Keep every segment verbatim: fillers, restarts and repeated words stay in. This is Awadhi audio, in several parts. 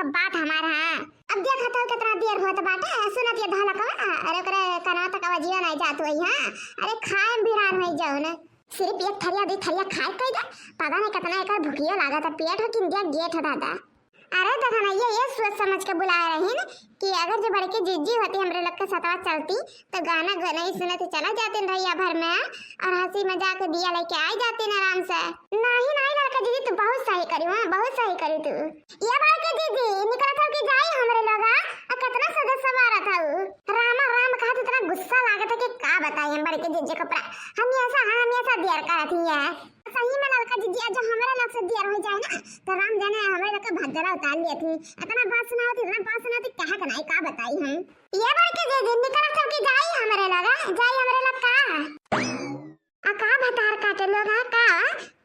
बात हमार, हाँ। अब देखत हौ कितना देर होत बाटे, सुनत ये धलकवा, अरे ओकरे कनवा तक आवाजिया नाहीं जात होई, हाँ। अरे खाए में बिरान होई जाओ न। सिर्फ एक थरिया, दुइ थरिया खाए कई दे, पता नहीं कितना एकर भुखियो लागत है, पेट हो कि इंडिया गेट है दादा। अरे देखा ना, ये, ये सोच समझ के बुलाए रही न कि अगर जो बड़की जिज्जी होती हमरे लोग के सतवा चलती, तो गाना गनई सुनत चला जाती रहिया भर में, और हंसी मजाक दिया लेके आई जाती न आराम से। नहीं, नहीं ललका जिज्जी, तू बहुत सही करी, हाँ, बहुत सही करी तू। ये बड़की जिज्जी, निकलत हौ कि जाई हमरे लोग, आ, आ कितना सजा सवारत हौ। रामा राम कहत इतना गुस्सा लागत है कि का बताई हम बड़की जिज्जी को प्रा-, हमेशा, हाँ, हमेशा देर करत ही है। सही में ललका जिज्जी, आज हमरे लोग से देर हो जाए ना, तो राम जाने हमरे लोग के भज्जरा उतार लेत ही। इतना बात सुनावत, इतना बात सुनावत, कहा के नहीं, का बताई हम। ये बड़की जिज्जी, निकलत हौ कि जाई हमरे लोग, जाई हमरे लोग का? आ का भतार काटे लोग, हाँ, का,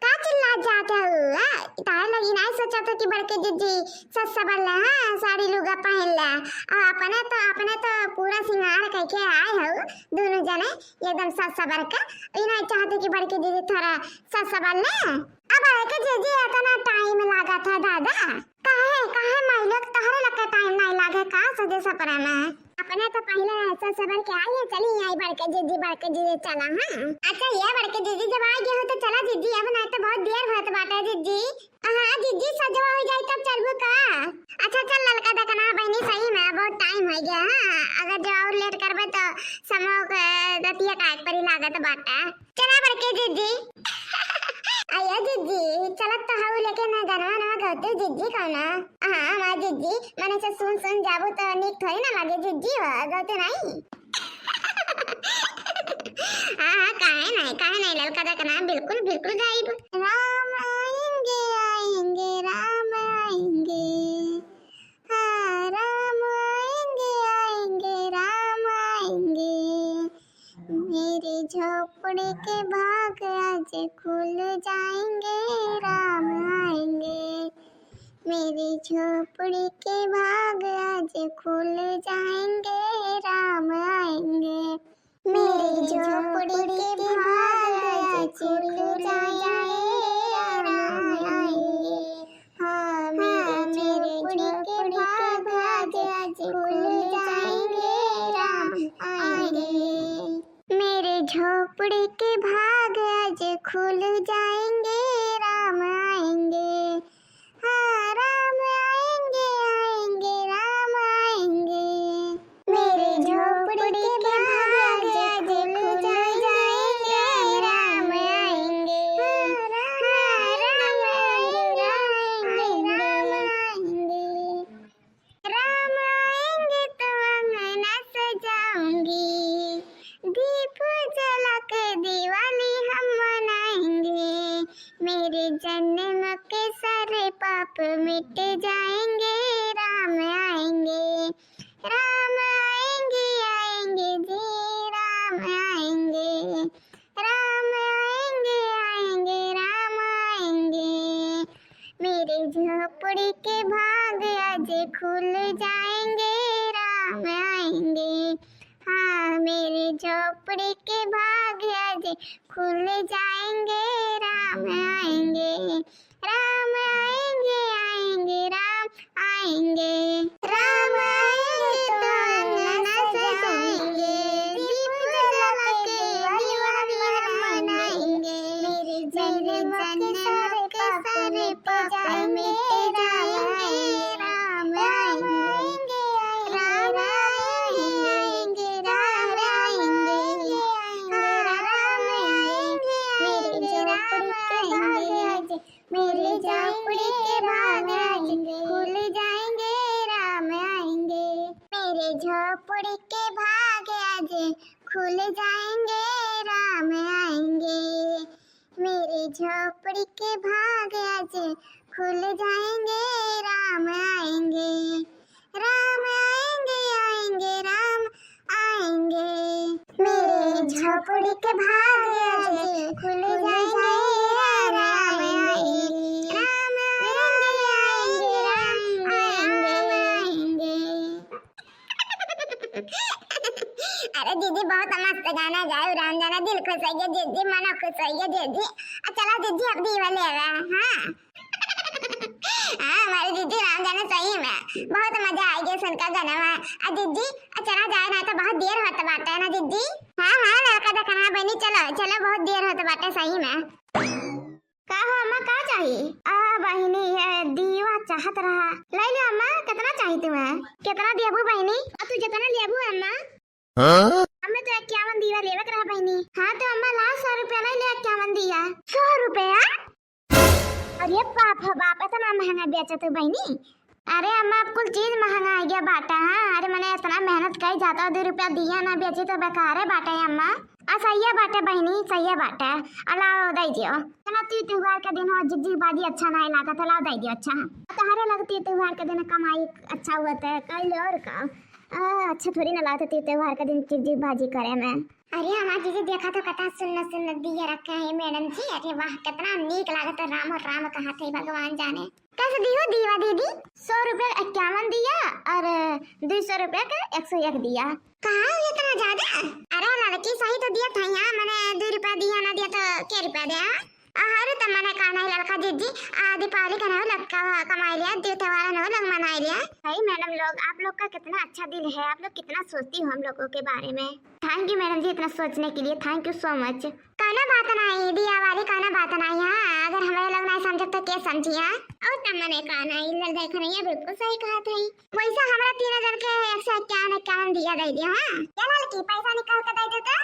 का चिल्लात जात हौ, हाँ? तारे लोग ई नाहीं सोचत हौ कि बड़की जिज्जी सज सबर ले, हाँ, साड़ी लुगा पहन ले, और अपने तो, अपने तो पूरा सिंगार कइके आए हौ, दोनों जने एकदम सज सबर के। ई नाहीं चाहत हौ कि बड़की जिज्जी थोड़ा सज सबर ले। अब बड़की जिज्जी इतना टाइम लागत है दादा, काहे, काहे माई लोग तोहरे लोग के टाइम नाहीं लागे का सजे सपरे में? अपने तो पहिले सज सबर के आई है, चली आई बड़की जिज्जी, बड़की जिज्जी चला, हाँ। अच्छा ये बड़की जिज्जी जब आ गए हो तो चला जिज्जी, अब नाहीं तो बहुत देर होत बाटे जिज्जी। हाँ जिज्जी, सजवा हो जाई तब चलबू का? अच्छा चल ललका देखना बहनी, सही में बहुत टाइम हो गया, हाँ। अगर जो और लेट करबे तो समो के रतिया का एक परी लागत बाटे। चला बड़की जिज्जी। आया जिज्जी, चलत तो हऊ, लेकिन गनवा नवा गौते जिज्जी कौना? हाँ, हमार जिज्जी, मने से सुन सुन जाबू तो नीक थोड़ी ना लागे जिज्जी, हो गौते नहीं। हाँ, हाँ, काहे नहीं, काहे नहीं, ललका देखना, बिल्कुल, बिल्कुल गाइब। राम आएंगे, आएंगे, राम आएंगे। हाँ, राम आएंगे, आएंगे, राम आएंगे। मेरे झोपड़ी के भाग आज खुल जाएंगे, राम आएंगे। मेरे झोपड़ी के भाग आज खुल जाएंगे, राम आएंगे। मेरे झोपड़ी के भाग आज खुल जाएंगे, राम आएंगे। हाँ, मेरे झोपड़ी के भाग आज खुल जाएंगे, राम आएंगे। मेरे झोपड़ी के भाग आज खुल जाएंगे, राम आएंगे। हाँ, राम आएंगे, आएंगे, राम आएंगे। मेरे झोपड़ी के भाग आज खुल जाएंगे, राम आएंगे। हाँ, राम आएंगे, राम आएंगे, राम आएंगे। राम आएंगे तो अंगना सजाऊंगी, दीप जला के दिवाली हम मनाएंगे। मेरे जन्म के सारे पाप मिट जाएंगे, राम आएंगे। राम आएंगे, आएंगे जी, राम आएंगे। राम आएंगे, आएंगे, राम आएंगे। मेरे झोपड़ी के भाग आज खुल जाएंगे, राम आएंगे। हाँ, मेरे झोपड़ी के भाग आज खुल जाएंगे, राम आएंगे। राम आएंगे, आएंगे, राम आएंगे। राम आएंगे तो अंगना सजाएंगे, दीप जला के दिवाली हम मनाएंगे। मेरे जन्म के सारे पाप मिट जाएंगे, राम आएंगे, राम आएंगे, राम आएंगे, राम आएंगे। मेरे झोपड़ी के भाग आज मेरे झोपड़ी के भाग आज खुल जाएंगे, राम आएंगे। मेरे झोपड़ी के भाग आज खुल जाएंगे, राम आएंगे। मेरे झोपड़ी के भाग आज खुल जाएंगे, राम आएंगे। राम आएंगे, आएंगे, राम आएंगे। मेरे झोपड़ी के भाग आज खुल जाएंगे, राम आएंगे। राम आएंगे, आएंगे, राम आएंगे। अरे दीदी, बहुत मस्त गाना गायो, राम जाना, दिल खुश हो गया दीदी, मनो खुश हो गया दीदी। आ चला दीदी, अब दीवा ले आवा, हाँ। हाँ, हमारी जिज्जी राम जाने सही में। बहुत मजा आइगे सुनका गनवा। आ जिज्जी, आ चला जाए ना तो बहुत देर होत बाटे ना जिज्जी। हाँ, हाँ, लड़का देखना बहिनी, चलो, चलो, बहुत देर होत बाटे सही में। का हो अम्मा, का चाही? आ बहिनी, ये दीवा चाहत रहा। ले ले अम्मा, कितना चाही तुम्हें? कितना देबू बहिनी? आ तू जितना लेबू अम्मा। हाँ? हमें तो इक्यावन दीवा लेवे के रहा बहिनी। हाँ तो अम्मा ला, सौ रुपया ले ले, इक्यावन दीवा। सौ रुपया? अरे बाप हो बाप, इतना महंगा बेचत हो बहिनी। अरे अम्मा, अब कुल चीज महंगा हो गया बाटा। हाँ, अरे मने इतना मेहनत कई जाता, दो रुपया दीवा ना बेची तो बेकारे बाटे अम्मा। आ सहिया बाटे बहिनी, सहिया बाटे। आ लाओ, दे दियो। इतना ती त्योहार के दिन हो, जिगजिग बाजी अच्छा नहीं लागत है, लाओ दे दियो। अच्छा, तोहरे लगती त्योहार के दिन कमाई अच्छा हुआ तो कर लो और का। आ, अच्छा थोड़ी ना लागत ती त्योहार के दिन जिगजिग बाजी करे में। अरे हमार जिज्जी देखा तो कितना सुन्नर सुन्नर दीवा रखा है मैडम जी। अरे वाह, कितना नीक लागत है। राम राम कहा थे भगवान जाने। कैसे दियो दीवा दीदी? सौ रुपया इक्यावन दीवा और दो सौ रुपया का एक सौ एक दीवा। कहाँ है इतना ज्यादा? अरे लड़की सही तो दिया था यहाँ, मैंने दो रुपया दीवा ना दिया तो के रुपया दिया? अरे त मने का नहीं लड़का जिज्जी, आ दीपावली का नहीं लड़का कमाई लिया, दीव त्योहार नहीं लग मनाई लिया। भाई मैडम लोग, आप लोग का कितना अच्छा दिल है, आप लोग कितना सोचती हो हम लोगों के बारे में। Thank you मैडम जी, इतना सोचने के लिए, thank you so much। कहना बात नहीं दीवा वाली, कहना बात नहीं। हाँ, अगर हमारे लोग नहीं समझे तो के समझी? हाँ, और त मने का नहीं लड़ देख रही है, बिल्कुल सही कहा थे। वैसे हमरा तीन जन के एक सौ इक्यावन इक्यावन दीवा दे दिया। हाँ, चला लड़की, पैसा निकाल के दे दे तो।